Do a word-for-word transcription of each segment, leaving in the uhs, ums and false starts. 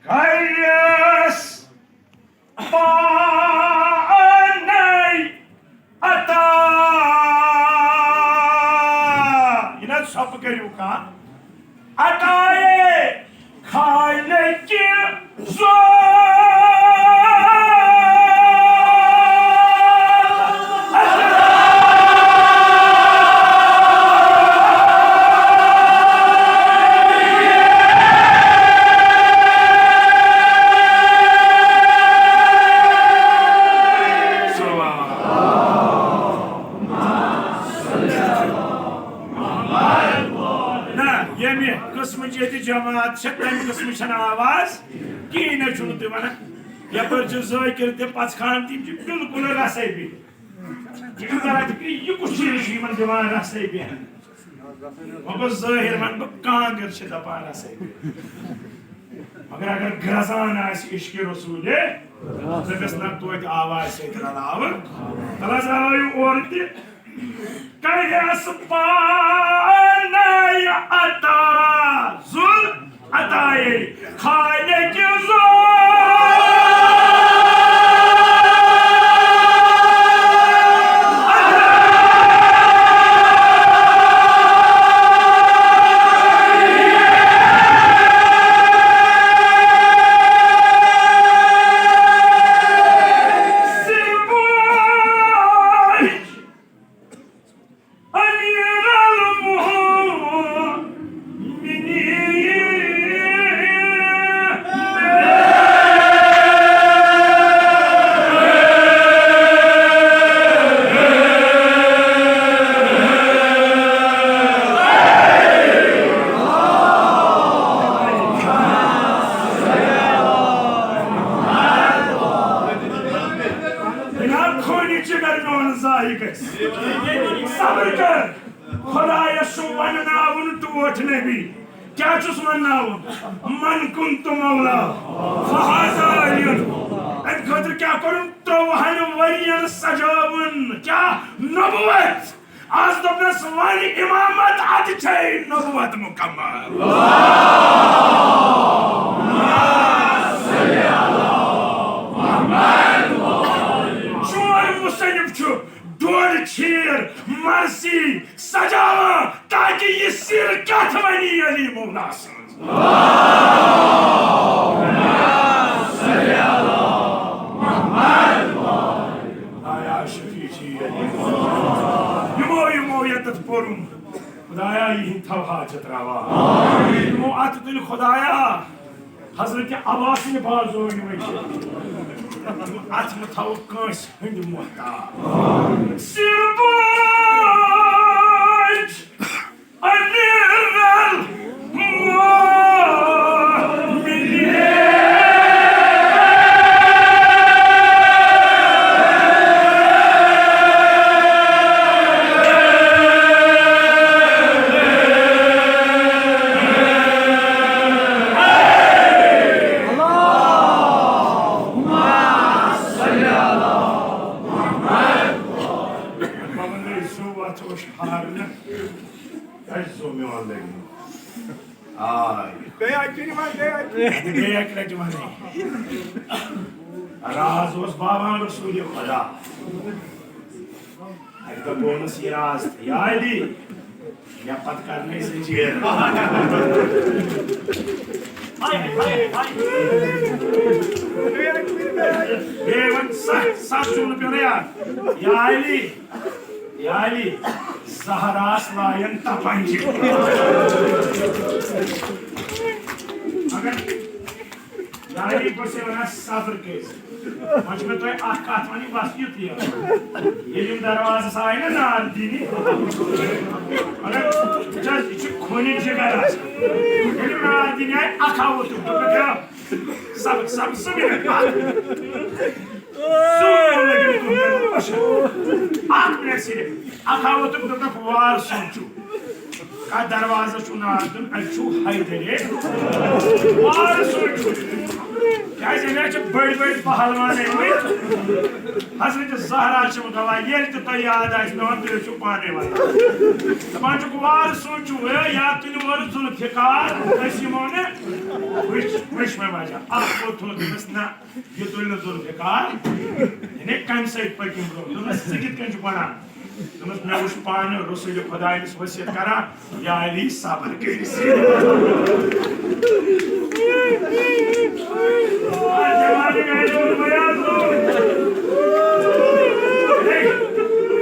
کریس پانے عطا۔ یہِ نہ ژھۄپہٕ کٔرِو کانٛہہ۔ عطایے خالقِ ذو۔ نہ، ییٚمہِ قٕسمٕچ ییٚتہِ جماعت چھےٚ، تَمہِ قٕسمٕچ چھَنہٕ آواز کِہیٖنۍ۔ نہ چھُنہٕ تُہۍ وَنان، یَپٲرۍ چھِ ذٲکِر تہِ پَژھ خان، تِم چھِ بِلکُل رَسَے بِہِتھ۔ یہِ چھُ کران فِکرِ، یہِ کُس چیٖز چھُ یِمَن دِوان رَسَے بِہِتھ؟ وۄنۍ گوٚو ظٲہِر وَنہٕ بہٕ، کانٛگٕر چھِ دَپان رَسَے بِہِتھ۔ مگر اگر گرٛزان آسہِ عشقِ رسوٗلِ، تٔمِس نہ توتہِ آوازِ سۭتۍ رلاوٕ۔ تَلہٕ حظ رلٲیِو اورٕ تہِ۔ کریس پانے عطا ذوالعطایے خالقِ ذو۔ امیر المؤمنین۔ جناب، خونِ جگر میون ضایع گژھِ۔ صبر کر۔ خۄدایَس چھُ وَنناوُن ٹوٹھ نبی۔ کیٛاہ چھُس وَنناوُن؟ من کنت مولا فہذا علی۔ اَمہِ خٲطرٕ کیٛاہ کوٚرُن؟ ترٛۆوُہَن ؤرین سجاوُن۔ کیٛاہ؟ نبوت۔ آز دوٚپنَس، وۄنۍ امامت، اَدٕ چھے نبوت مکمل۔ چون مصنف چھُ ڈوڈ چیٖر مرثی سجاوان، تاکہ یہِ سِر کتھ ونی علی مولا سٕنٛز۔ خدایا شفیع چھی علی۔ یِمو، یِمو ییٚتٮ۪تھ پوٚرُن، خدایا یِہِنٛدۍ تھاو حاجت روا۔ یِمو اتھٕ تُلۍ خدایا۔ حضرت عباسٕنۍ بازو یِمے چھِ۔ اتھ مہ تھاوو کٲنٛسہِ ہٕنٛدۍ محتاج۔ سِرباج امیر المؤمنین۔ مگر زُو اَتھ اوس ہارنہٕ، اَسہِ زُو میون لٔگۍ۔ آے۔ بیٚیہِ اَکہِ پھِرِ وَن، بیٚیہِ اَکہِ پھِرِ۔ بیٚیہِ اَکہِ لَٹہِ وَنَے۔ راز اوس باوان رسول خدا۔ اَکہِ دۄہ گوٚونَس یہِ راز تہٕ، یا علی، مےٚ پَتہٕ کَرنَے زٔنجیٖر۔ بیٚیہِ وۄنۍ سَتھ، سَتھ چھُم نہٕ پیوٚنُے اَتھ۔ یا علی، یا علی، زہراس لایَن تَپَنجہِ۔ مگر یعنی بہٕ چھُسے وَنان صبر کٔرِو۔ وۄنۍ چھُ مےٚ تۄہہِ اَکھ کَتھ وَنٕنۍ، بَس یُتُے یوت۔ ییٚلہِ یِم دروازَس آیہِ نہ نار دِنہِ، مگر وٕچھ حظ، یہِ چھُ خوٗنہِ جِگر آسان۔ ییٚلہِ یِم نار دِنہِ آیہِ، اَکھ ہا ووٚتھُکھ، دوٚپُکھ، "ہے، صبر، صبر، صبر، صبر۔" سُہ لٔگِو تُہُنٛد اَکھ منٹ صرف۔ اَکھ ہا ووٚتھُکھ، دوٚپُکھ، "وار سوٗنٛچِو۔" کتھ دروازس چھُ نار دیُن؟ اَتہِ چھُ حیدرے۔ وارٕ سۭتۍ چھُ۔ کیازِ مےٚ چھِ بٔڑۍ بٔڑۍ پہلوان أنۍمٕتۍ۔ حضرت زہرا چھِ گواہ، ییٚلہِ تہِ تۄہہِ یاد آسہِ پٮ۪وان، تُہۍ ٲسِو پانَے وَنان۔ دَپان چھُکھ، وارٕ سوٗنٛچِو، ہے، یا تُلِو وَرٕ ذوالفقار، أسۍ یِمو نہٕ۔ وٕچھ، وٕچھ وۄنۍ وجہ۔ اَکھ گوٚو تھوٚد، دوٚپمَس، نہ، یہِ تُلہِ نہٕ ذوالفقار۔ یعنی کَمہِ سۭتۍ پٔکِو برٛونٛہہ؟ دوٚپمَس، ژٕ کِتھ کٔنۍ چھُکھ وَنان؟ دوٚپمَس، مےٚ وٕچھ پانہٕ رسول خۄدایَس وصیت کران، یا علی، صبر کٔرِو۔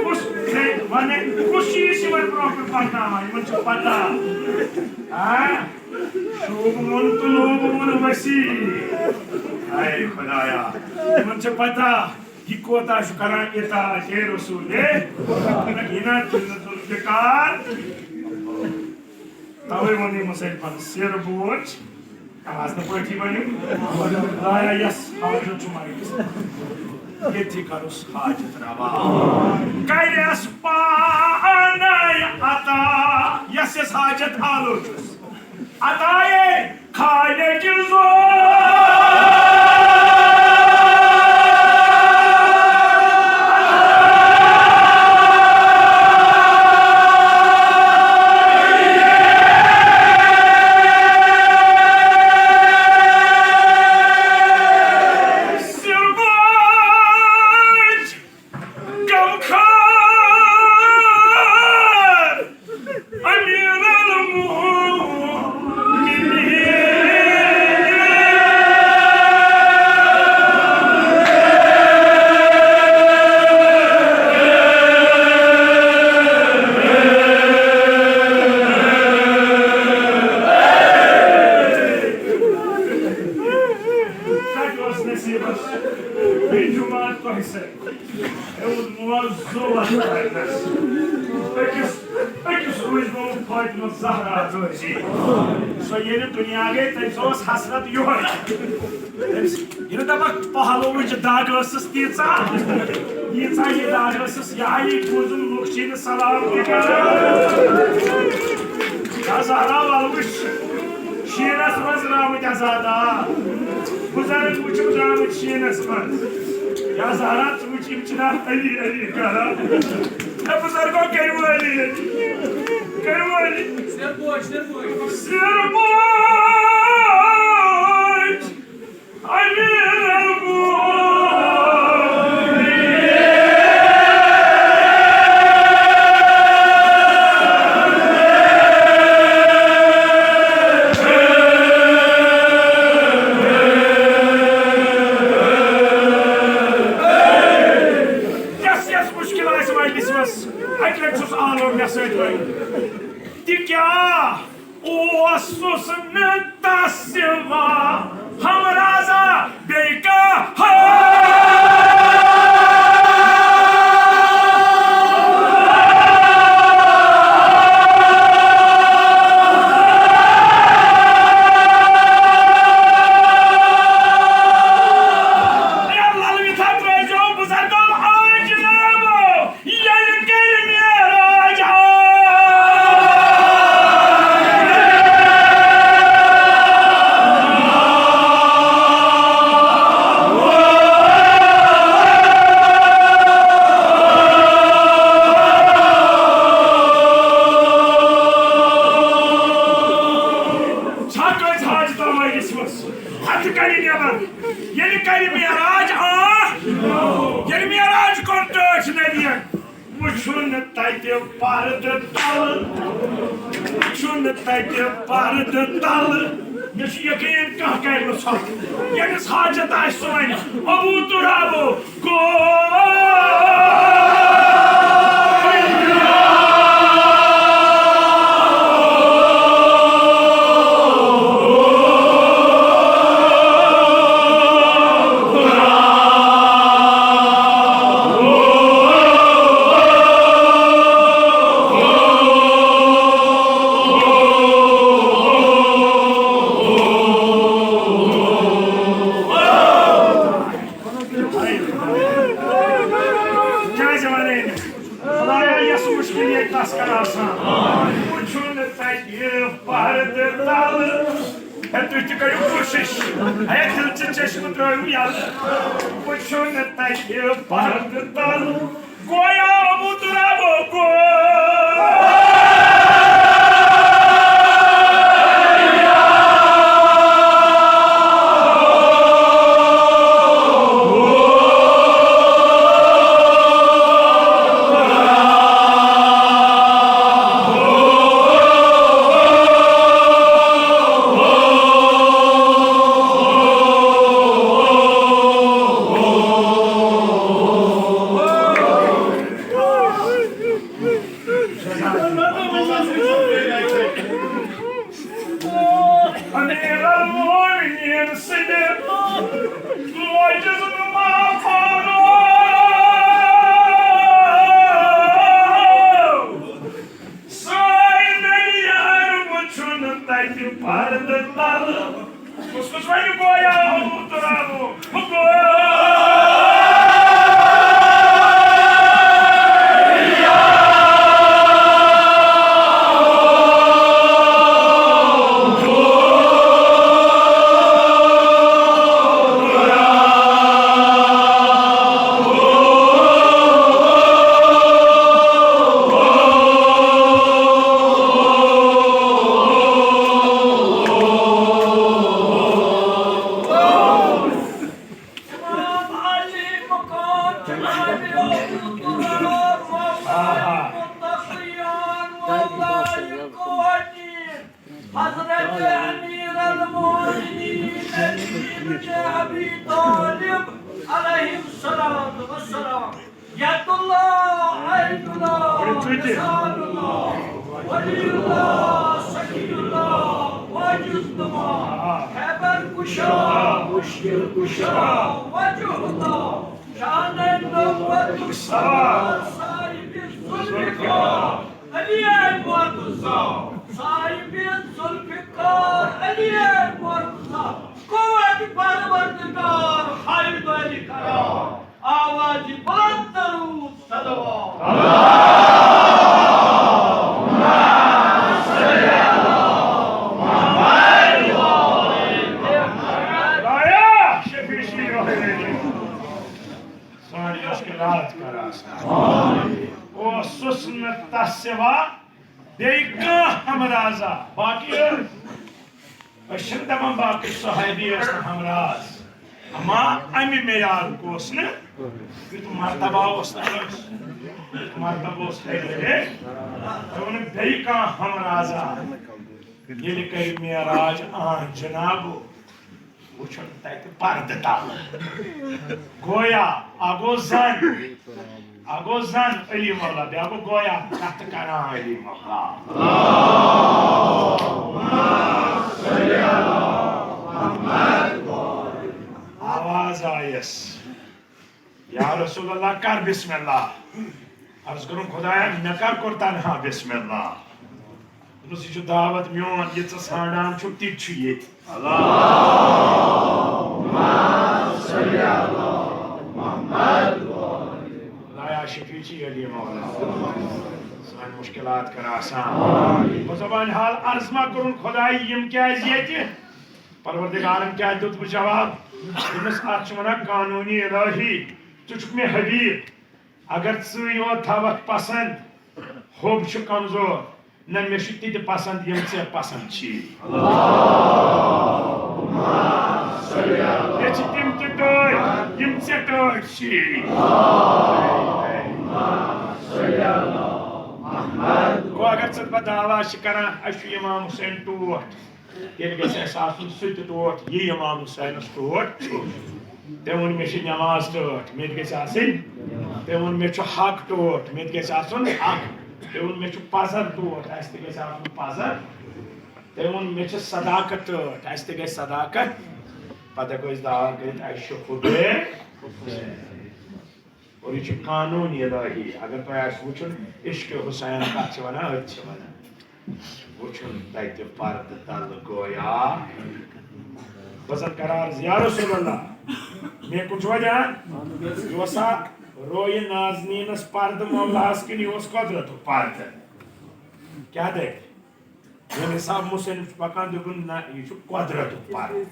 کُس، ہے، وَنے، کُس چیٖز چھِ یِمَن برٛونٛہہ کُن پَکناوان؟ یِمَن چھِ پَتہ۔ آ؟ شوٗبہٕ وُن تہٕ لوٗبہٕ وُن ؤسی۔ اے خۄدایا، یِمَن چھِ پَتہ۔ یہِ کوتاہ چھُ کران اطاعت، ہے رسول، ہے؟ یہِ نہ تُلہِ نہٕ ذوالفقار۔ توے ووٚن یِمو سۭتۍ پتہٕ سِر بوج، نماز نہٕ پٲٹھی ؤنِو۔ خدایا، یس حاجت چھُ مرگس، ییٚتھی کرُس حاجت روا۔ کرٮ۪س پانے عطا، یس یس حاجت آلو چھُس۔ عطایے خالق ذو۔ سرباج غمخوار امیر المومنین۔ تَتہِ اوس نصیٖبَس بیٚیہِ جُمعہ تۄہہِ سۭتۍ۔ ہیوٚت مول زُو اَتھ پَرنَس۔ أکِس، أکِس روٗزۍ گوٚمُت فاطمہ زہرا رٲضی۔ سۄ ییٚلہِ دُنیا گٔے، تٔمِس اوس حسرت یِہوٚے۔ تٔمِس، ییٚلہِ دَپَکھ پہلوٕچ دَگ ٲسٕس تیٖژاہ، ییٖژاہ یہِ دَگ ٲسٕس، یہِ آیی بوٗزُن، لُکھ چھِی نہٕ سلام تہِ کران۔ یا زہرا، وَلہٕ وٕچھ، شیٖنَس منٛز درٛامٕتۍ عزادار۔ بُزرگ وٕچھِو درٛامٕتۍ شیٖنَس منٛز۔ یا زہرا، ژٕ وٕچھ، یِم چھِنہ علی علی کران۔ اے بُزرگو، کٔرِو علی علی۔ کٔرِو علی۔ سِر بوج، سِر بوج۔ سِر بوج۔ امیر المومنین۔ یس یس مشکل آسہِ وۄنۍ، اَکہِ لٹہِ چھُس آلو مےٚ سۭتۍ وۄنۍ۔ تہِ کیٛاہ؟ اوسُس نہٕ تس سوا ہمرازا بیٚیہِ کانٛہہ۔ اے للوِتھا ترٲیزیو بُزرگو آج ناو۔ ییٚلہِ کٔرۍ معراج آ۔ چھا کٲنٛسہِ حاجتہ مٲلِس منٛز؟ اَتھٕ کَڑِ نٮ۪بر۔ ییٚلہِ کَرِ معراج آ۔ ییٚلہِ معراج کوٚر ٹٲٹھۍ نبیَن۔ وٕچھُن تَتہِ پردٕ تَل، وٕچھُن تَتہِ پردٕ تَل۔ مےٚ چھُ یقیٖن کانٛہہ کَرِ نہٕ ژھۄپہٕ۔ ییٚمِس حاجت آسہِ سُہ وَنہِ، ابو ترابو گوٚو۔ کیٛازِ وَنے نہٕ؟ خدایا، یۄس مُشکِل ییٚتہِ تَس کَر آسان۔ وٕچھُن تَتہِ پردٕ تَل۔ ہے، تُہۍ تہِ کٔرِو کوٗشِش۔ ہے، دِل چہِ چشمہٕ ترٛٲوِو یَلہٕ۔ وٕچھِو نہٕ تَتہِ پردٕ تَل۔ گویا ابو ترابو گوٚو۔ امیر المومنین سٕنٛدِ موجز نما فاروق سٲنۍ دٔلیٖل وٕچھُن تَتہِ پردٕ تَلہٕ۔ کُس کُس وَنہِ گویا ابو ترابو؟ امام علی مقام جناب ابو ترابو، مولا المتقیان، مولا القوانین، حضرت امیر المومنین علی بن ابی طالب علیہ الصلوۃ والسلام۔ ید اللہ، عین اللہ، لسان اللہ، ولی اللہ، سخی اللہ، واجز نما، خیبر کشا، مشکل کشا، وجہ اللہ، شان نبوت سوار، صاحب ذوالفقار علی مرتضی، صاحب ذوالفقار علی مرتضی، قوت پروردگار خالد علی قرار۔ آوازِ بلند درود صلوات۔ خدایا، شفیع شیرو ہے۔ سٲنۍ مُشکِلات کر آسان۔ اوسُس نہٕ تس سوا بیٚیہِ کانٛہہ ہمرازا۔ باقٕے أسۍ چھِنہٕ دَپان باقٕے صحابی ٲسۍ نہٕ ہمراز، اما اَمہِ معیارُک اوس نہٕ، یُتھ مرتبہ اوس نہٕ کٲنٛسہِ۔ یُتھ مرتبہ اوس حیدرے۔ ژےٚ ووٚنُکھ بیٚیہِ کانٛہہ ہمرازا۔ ییٚلہِ کٔرۍ معراج آن جنابو، وٕچھُن تَتہِ پردٕ تَل۔ گویا اَکھ گوٚو زَن، اَکھ گوٚو زَن علی مولا، بیٛاکھ گوٚو گویا کَتھٕ کران علی مولا۔ آواز آیس، یا رسول اللہ، کر بسم اللہ۔ عرض کرُن، خدایا، مےٚ کر کوٚر تنہا بسم اللہ؟ دوٚپمَس، یہِ چھُ دعوت میون، یہِ ژٕ ژھانٛڈان چھُکھ، تہِ تہِ چھُ ییٚتہِ۔ خدایا شفیع چھِ علی مولا۔ سٲنۍ مُشکِلات کر آسان۔ بہٕ زبان حال عرض ما کوٚرُن، خدایا، یِم کیازِ ییٚتہِ؟ پروردگارن کیٛاہ دیُت بہٕ جواب؟ دوٚپمَس، اَتھ چھِ وَنان قانوٗنی الہی۔ ژٕ چھُکھ مےٚ حبیب۔ اگر ژٕے یوت تھاوَکھ پسند، حب چھُ کمزور، نہ مےٚ چھُ تہِ تہِ پسند یِم ژےٚ پسند چھی۔ مےٚ چھِ تِم تہِ ٹٲٹھۍ یِم ژےٚ ٹٲٹھۍ چھی۔ گوٚو اگر ژٕ تہٕ بہٕ دعویٰ چھِ کران، اَسہِ چھُ امام حسین ٹوٹھ، تیٚلہِ گژھِ اَسہِ آسُن سُہ تہِ ٹوٹھ، یہِ امام حسینس ٹوٹھ چھُ۔ تٔمۍ ووٚن، مےٚ چھِ نماز ٹٲٹھ، مےٚ تہِ گژھِ آسٕنۍ۔ تٔمۍ ووٚن، مےٚ چھُ حق ٹوٹھ، مےٚ تہِ گژھِ آسُن حق۔ تٔمۍ ووٚن، مےٚ چھُ پزر ٹوٹھ، اَسہِ تہِ گژھِ آسُن پزر۔ تٔمۍ ووٚن، مےٚ چھِ صداقت ٹٲٹھ، اَسہِ تہِ گژھِ صداقت۔ پتہٕ ہٮ۪کو أسۍ دعویٰ کٔرِتھ، اَسہِ چھُ حُبے حسین۔ اور یہِ چھُ قانوٗن الہی۔ اگر تۄہہِ آسہِ وٕچھُن، عشق حسین کتھ چھِ ونان، أتھۍ چھِ ونان۔ وٕچھُن تتہِ پردٕ تلہٕ گویا۔ بہٕ زن کرٕ عرض، یا رسول اللہ، مےٚ کُن چھُوا دھیان؟ یہِ اوسا رویہِ نازنینس پردٕ مولاہس کِنہٕ یہِ اوس قۄدرتُک پردٕ؟ کیٛاہ دٔلیٖل؟ ییٚمہِ حساب مُصنِف چھُ پکان، دوٚپُن، نہ، یہِ چھُ قۄدرتُک پردٕ۔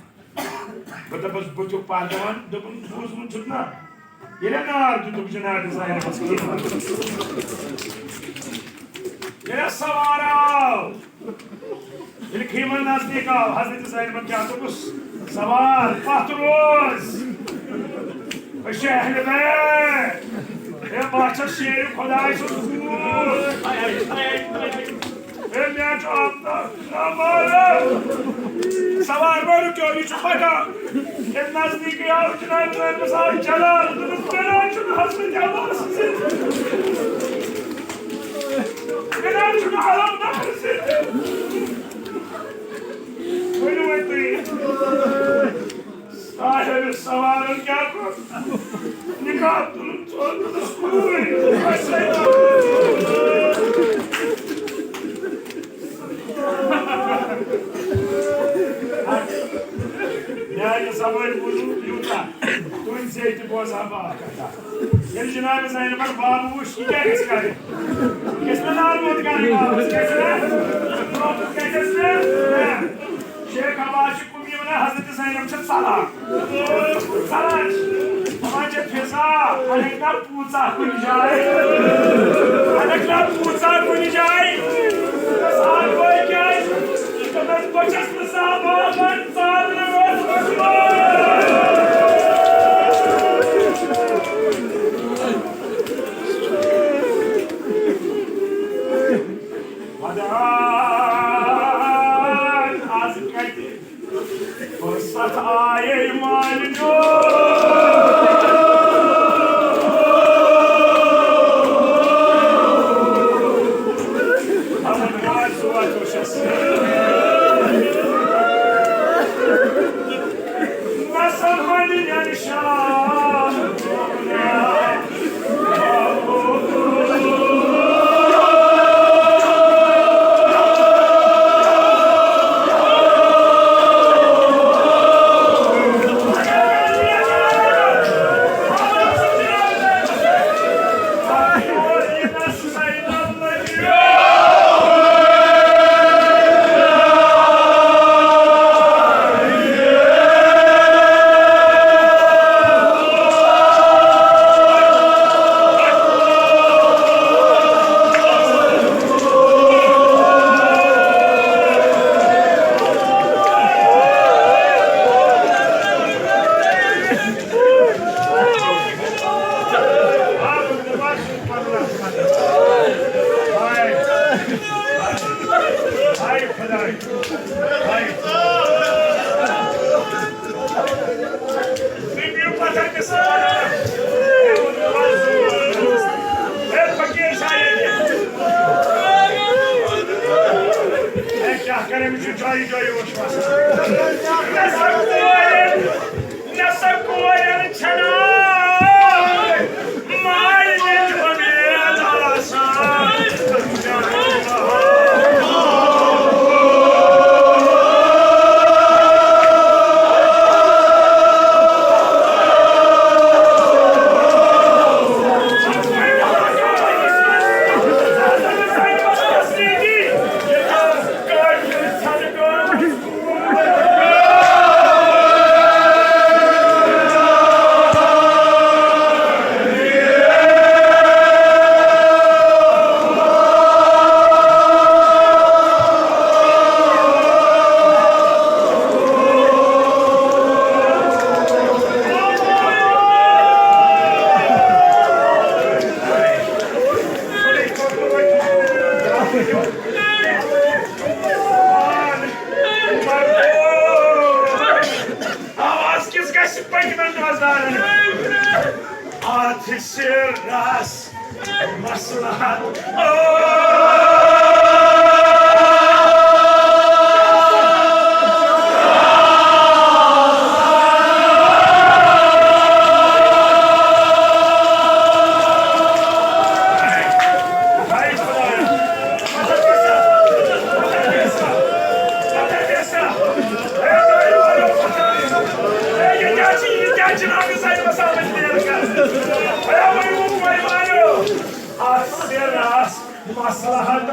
بہٕ دَپَس، بُتھیُک پردٕ وَن، دوٚپُن، بوٗزمُت چھُکھ نا؟ ییٚلہِ نار دیُتُکھ جناب زینبَس خیٖمَس۔ ییٚلہِ سوار آو، ییٚلہِ خیٖمَن نزدیٖک آو، حضرت زینبَن کیٛاہ دوٚپُس؟ سوار، پَتھ روز۔ أسۍ چھِ اہل بیت۔ ہے، بہٕ ہا چھَس شیرِ خۄداے سُنٛد کوٗر۔ ہے، مےٚ چھُ آمدان۔ نہ مارو۔ سوار مہ رُکیو، یہِ چھُ پکان۔ ییٚلہِ نزدیٖکٕے آو جناب زینبَس آو جلال، دوٚپُس، بِلال چھُنہٕ حضرت عباس سۭتۍ۔ بِلال چھُنہٕ علم نفر سۭتۍ۔ ؤنِو وۄنۍ تُہۍ۔ صاحب سوارن کیٛاہ کوٚر؟ نکاح تُلُن ژوٚل تہٕ کوٗر۔ میانہِ زبٲنۍ بوٗزِو یوٗتاہ، تُہنٛدِ زیٚیہِ تہِ بوزٕ ہا بہٕ اکھ کتھا۔ ییٚلہِ جناب زینبن بابہٕ وُچھ، یہِ کیٛاہ گژھِ کرٕنۍ؟ یہِ گژھِ نہ نار موت کرٕنۍ بابس، گژھِ نہ؟ بابس گژھٮ۪س نہ؟ نہ۔ شیخ عباس چھُ کُنہِ وَنان حضرت زینب چھِ ژَلان۔ ژَلان چھِ۔ دَپان چھِ، فضا، اَنَکھ نا پوٗژا کُنہِ جایہِ۔ اَنَکھ نا پوٗژا کُنہِ جایہِ۔ سان بٲے کیٛازِ؟ دوٚپمَس، بہٕ چھَس نہٕ زانٛہہ بابَن ژَلنہٕ ٲسمٕژ۔ خۄدایَن آز کَتہِ فرصت آیے مالنیو۔ نسل بنی انشاء۔ کیٛاہ کرے، مےٚ چھُ جایہِ جایہِ وٕچھمَس۔ نہ سا کورٮ۪ن، نہ سا کورٮ۪ن چھَنہٕ مالِنٕچ اُمید آسان۔ آواز کِس گژھِ پٔتمٮ۪ن نظارن؟ آتھِ سِرس مصلحت۔ مصلحت۔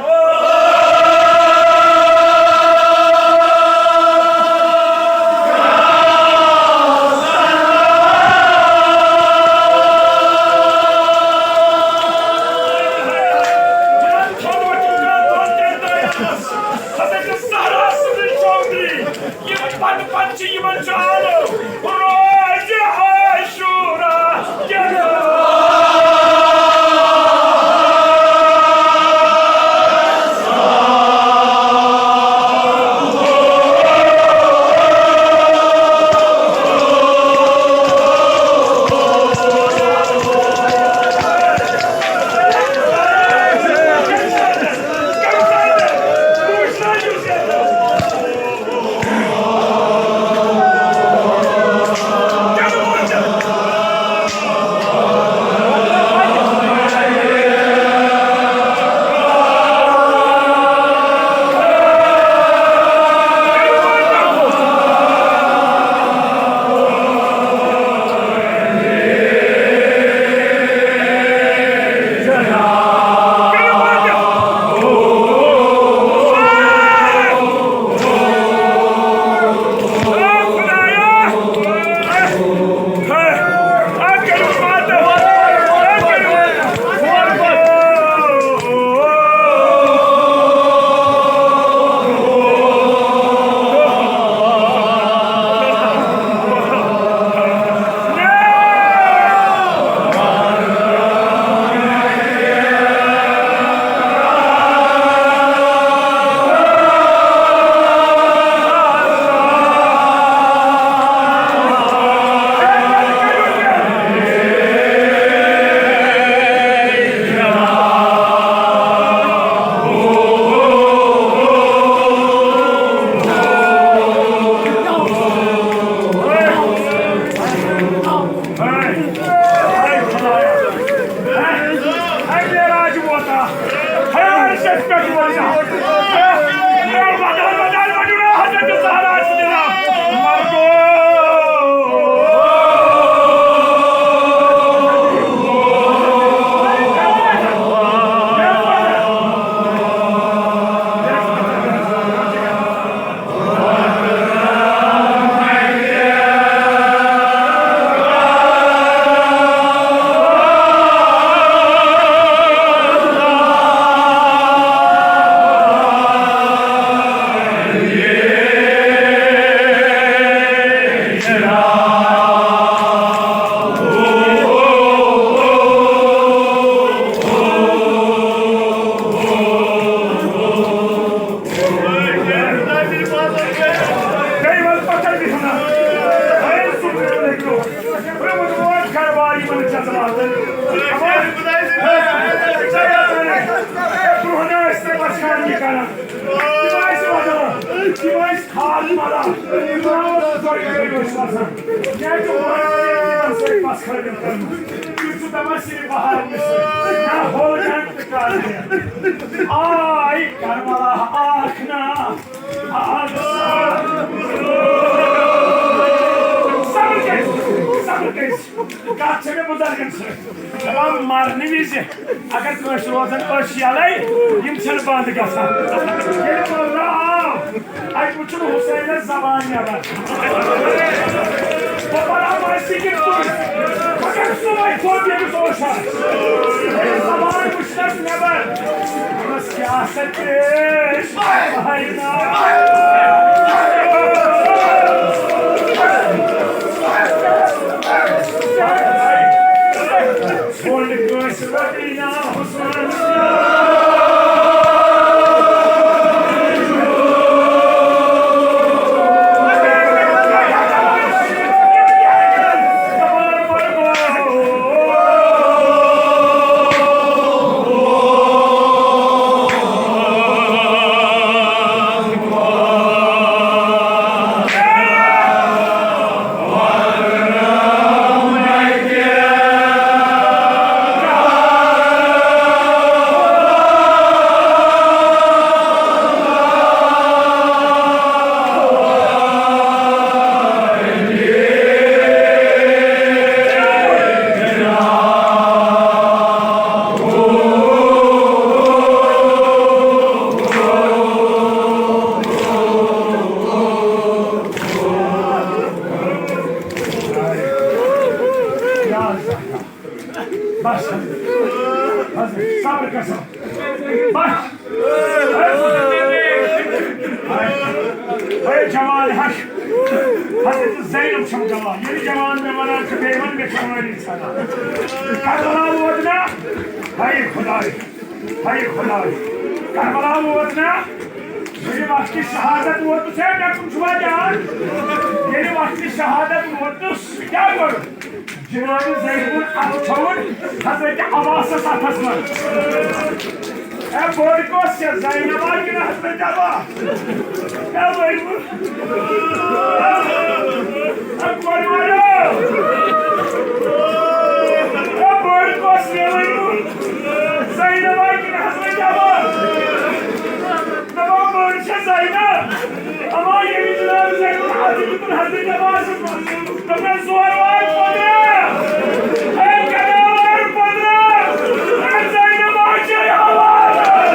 بیٚیہِ وَن پَتَر بِہُن۔ بیٚیہِ سُہ بِہُن ہیٚکِو۔ برٛونٛہہ برٛونٛہہ کَرٕ وارِ یِمَن جذباتَن۔ برٛونٛہہ نہ ٲسۍ تَمہِ پَتہٕ شامہِ کَران۔ تِم ٲسۍ وَدان، تِم ٲسۍ کھاد مَلان، تِم ٲسۍ گۄڈٕ گَرِ ٲسۍ وَسان۔ مےٚ چھُ وَنان، یِمَن سۭتۍ پَژھ کھٲلِتھ کَرُن۔ تِم چھِ دَپان صرف بہار مےٚ سۭتۍ۔ نہ ہول گَنٛڈ تہٕ کَر مےٚ۔ آے کربلا اَکھ نا۔ صبر کٔرِو، صبر کٔرِو۔ کتھ چھےٚ مےٚ بُزرگن سۭتۍ دپان، مرنہٕ وِزِ اگر کٲنٛسہِ روزن أچھ یَلَے، یِم چھِنہٕ بنٛد گژھان۔ ییٚلہِ مولنا آو، اَتہِ وُچھُن حُسینس زبان نیران۔ دپان، آو اَسہِ کِتھ پٲٹھۍ؟ مگر سُے گوٚو ییٚمِس اوس اَتھ۔ ییٚلہِ زبان وُچھ، نٮ۪بر۔ دوٚپمَس، کیٛاہ سا پیش؟ ژھونٛڈ کٲنٛسہِ وۄٹٕے ناو حُسین۔ بس۔ بس۔ صبر کر، صبر۔ بس۔ اے جوان ہش۔ حضرت زینب چھم گواہ۔ ییٚلہِ جوان مےٚ ونان چھُ، بیٚیہِ وَن مےٚ چھِ وٲنی ژھٮ۪نان۔ کربلا ووت نا؟ ہاے خداے۔ ہاے خداے۔ کربلا ووت نا؟ ییٚلہِ وقتِ شہادت ووتُس ہے، مےٚ کُن چھُوا دھیان؟ ییٚلہِ وقتِ شہادت ووتُس، کیٛاہ کوٚر؟ جناب زینبُن اَتھٕ چھوٚوُن حضرت عباسَس اَتھَس منٛز۔ اے بٔڑ کۄس چھےٚ، زینبا کِنہٕ حضرت عباس؟ اے ؤنِو۔ اے کورِ والٮ۪و۔ اے بٔڑ کۄس چھےٚ، ؤنِو۔ زینبا کِنہٕ حضرت عباس؟ دَپان بٔڑ چھےٚ زینب۔ اما ییٚمہِ جناب زینبُن اَتھٕ دیُتُن حضرت عباسَس منٛز۔ تمہیں زور وار پندرہ، اے کنالر پندرہ، اے زینب آ جائے حوالہ۔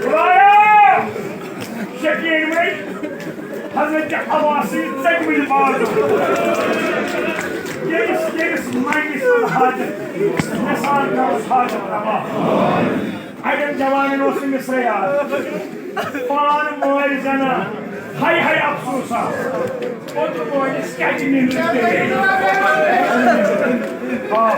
خدایا، شفیع وۄنۍ حضرت عباسی ژٔٹۍ مٕتۍ بازو۔ ییٚمِس، ییٚمِس منگہِ سُنٛد حاجت، نثار کرُس حاجت روا۔ اَڑٮ۪ن جوانن اوس نہٕ مِصرے یاد۔ پان مٲلۍ زنان، ہاے ہاے افسوسا۔ اوترٕ مٲلِس کیٛازِ نیٚنٛدٕر تہِ گٔے؟ آ۔